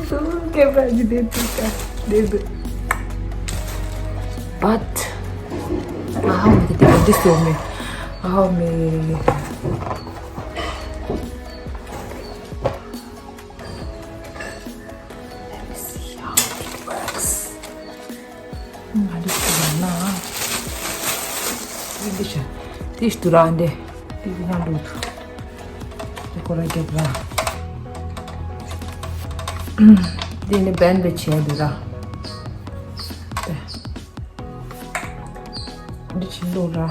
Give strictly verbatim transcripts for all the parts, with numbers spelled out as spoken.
Tuh, kayak apa aja dia tuh, Kak. Dia tuh. But, I hope that they this to me. I hope me. Let me see how it works. ང་འདི་ཞུ་ན། འདི་འདི་ཞུ། འདི་ཞུ་ར་འདི། འདི་འདི་ན་ལུག་འདི་ཁོ་ར་རྒྱབ་ར། འདི་ནི་བན་བེ་ཆེ་འདི་ར། འདི་ཆེ་ལུག་ར།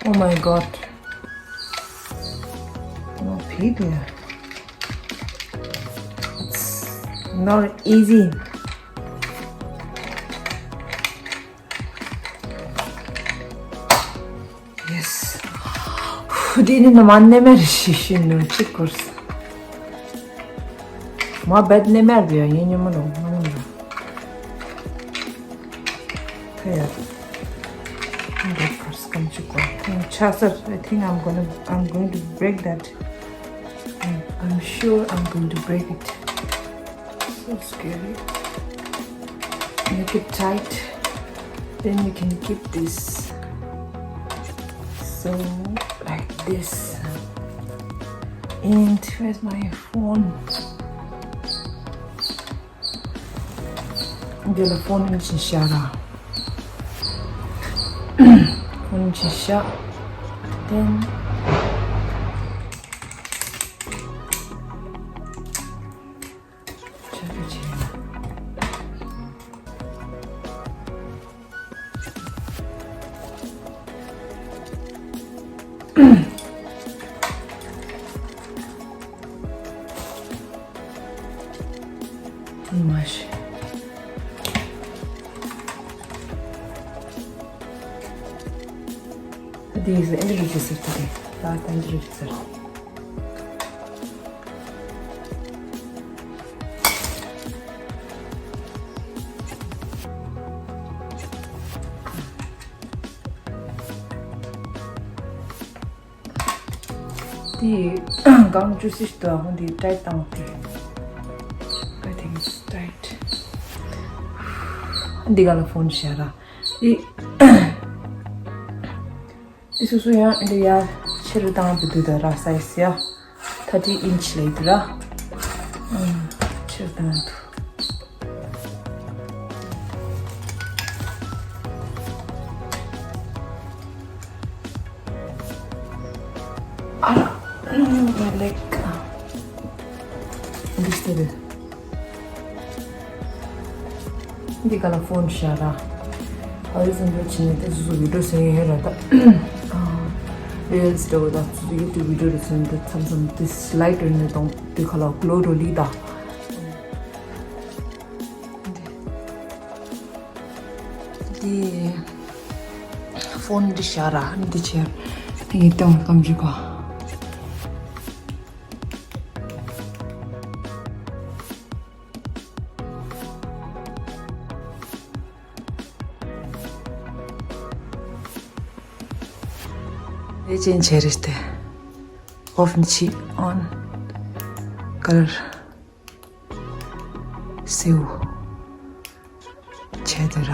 Oh my God. No, people. It's not easy. Yes. འདི་ནི་ནམ་ནེ་མེར་ཤི་ཤི་ནུ་ཅི་ཀོར་ས། མ་བེད་ནེ་མེར་བི་ཡ་ཡིན་ཉི་མ་རུ་མ་ནུ་རུ། ཁ་ཡ། འདི་ཀོར་ས་ཀམ་ཅི་ཀོར། ཆ་སར། I think I'm gonna, I'm going to break that. I'm, I'm sure I'm going to break it. So scary. Make it tight. Then you can keep this. So, like this. And where's my phone? Get the phone in Chinchara. Phone in Chinchara. Then མ་ཤེས། འདི་ཡིས་ཨེ་འདྲ་རུ་ཅི་ཟེར་ཏེ། ད་ད་འདི་རུ་ཅི་ཟེར། དེ་གང་བཅུ་སྲིད་དུ་ཧོན་དེ་ཏའིཊ་བཏང་དེ། I think it's tight. འདི་ག་ལ་ཕོན་ཤ་ར། འདི། འདི་སོ་སོ་ཡང་འདི་ཡ་ཕྱིར་བཏང་དུ་དུ་ད་ར་སའི་ཛི་ཡ། thirty inch ལས་དུ་ར། ཕྱིར་བཏང་དུ། ཨ་ར། ལེགས། འདི་སྟེ་རེད། འདི་ག་ལ་ཕོན་ཤ་ར། ཨ་རི་སེམས་པ་ཆེ་ནས་དེ་སོ་སོ་བི་ཌིའོ་བཟོ་ཡས་ར་ད། རི་ལི་སི་འདྲ་བོ་ད་སོ་སོ་ཡུ་ཊུབ་བི་ཌིའོ་རེ་བཟོ་ནས་དེ་མཚམས་མཚམས་དེ་སི་ལའིཌ་རེ་ནས་གཏོང་དེ་ག་ལ་གློ་རོ་ལི་ད། འདི། ཕོན་འདི་ཤ་ར་འདི་ཆེ། ཡིན་གཏོང་གམ་ཅི་གོ། ཨེ་ཅན་ཆེ་རེད་དེ། ཨོ་ཕན་ཆི་ཨོན། ཀ་ལར། སེའུ། ཆེ་དེ་ར།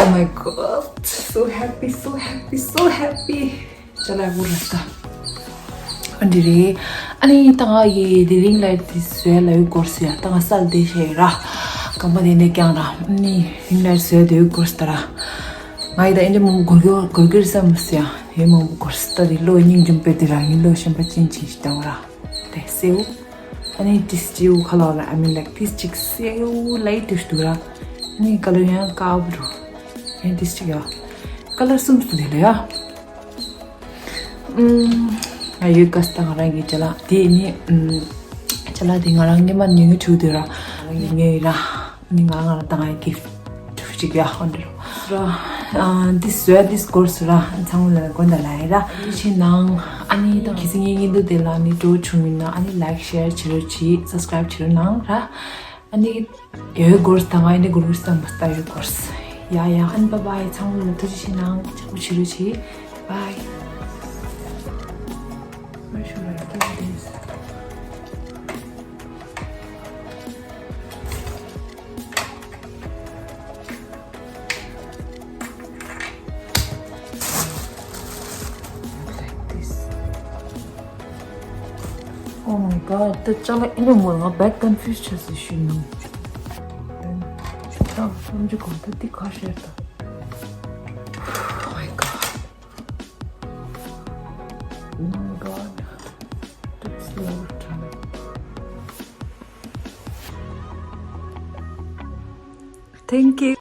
Oh my God, so happy, so happy, so happy. ཅ་ལག་བོ་ར་ད། ཨ་འདི་རེད། ཨ་ནི་ད་ང་ཡི་དེ་རིང་ལ་དེ་བཟོས་ལ་ཡོད་སྐོར་སེ་ཡ་ད་ང་སལ་དེ་ཤེས་ར། རྐང་པ་དེ་ནས་ཀྱང་ར། ཨ་ནི་རིང་ལ་བཟོས་དེ་ཡོད་སྐོར་སེ་ད་ར། ང་ཡི་ད་ཨེ་འདྲ་མང་པོ་སྒོར་གི་སྒོར་གི་རེད་བསམ་སེ་ཡ། ཡོད་མང་པོ་སྐོར་སེ་ད་དེ་ལོ་སྙིང་རྗེ་པོ་དེ་ར་ཡིན་ལོ་ཤན་པ་ཅན་ཅིག་ཞིག་བཏང་ར། དེ་སེའུ། ཨ་ནི་ཏིས་ཅིའུ་ཁ་ལོ་ལ། I mean, like, ཏིས་ཅིག་སེའུ་ལའི་ཏིས་འདུག་ར། ཨ་ནི་ཀ་ལར་ཡང་དཀར་པོ་འདུག་ཡང་ཏིས་ཅིག་ཡ། ཀ་ལར་གསུམ་འདུག་དེ་ལ་ཡ། ཨུམ། ང་ཡོད་ག་སྟ་ང་རང་གི་ཅ་ལག་དེ་ནི་ཨུམ། ཅ་ལག་དེ་ང་རང་ཉི་མ་ཉོ་ཉོ་ཆུ་དུ་ར། ང་རང་ཉོ་ཉོ་ཡིན་ར། ཨ་ནི་ང་ང་རང་ད་ང་གི་ཕིཊ་ཅིག་ཡ་ཧོན་ར། ཨ། འདི་བཟོས་འདི་སྐོར་སུ་ར་ཚང་མ་ལ་དགོན་དང་ལ་ཡི་ར་ཅི་ནང་ཨ་ནི་ད་གི་སི་ངེ་གི་འདུག་དེ་ལ་ནི་འགྲོ་ཆུ་མིན་ན་ཨ་ནི་like share བྱེད་རོགས་གྱིས། subscribe བྱེད་རོགས་གནང་ར། ཨ་ནི་ཡོད་སྐོར་དང་ཨ་ནི་གུ་རུ་སམ་པ་ཡོད་སྐོར། ཡ་ཡ། ཨ་ནི་bye bye ཚང་མ་ལ་ཐུགས་རྗེ་ཆེ་གནང་། ཅག་པོ་བྱེད་རོགས་གྱིས། bye. Where should I keep this? Like this. Oh my god, the chala ina mo nga bad confused chasi shinu. Then chita samji ko ta dikha sheta. Oh my god. Oh my god. That's a lot of time. Thank you.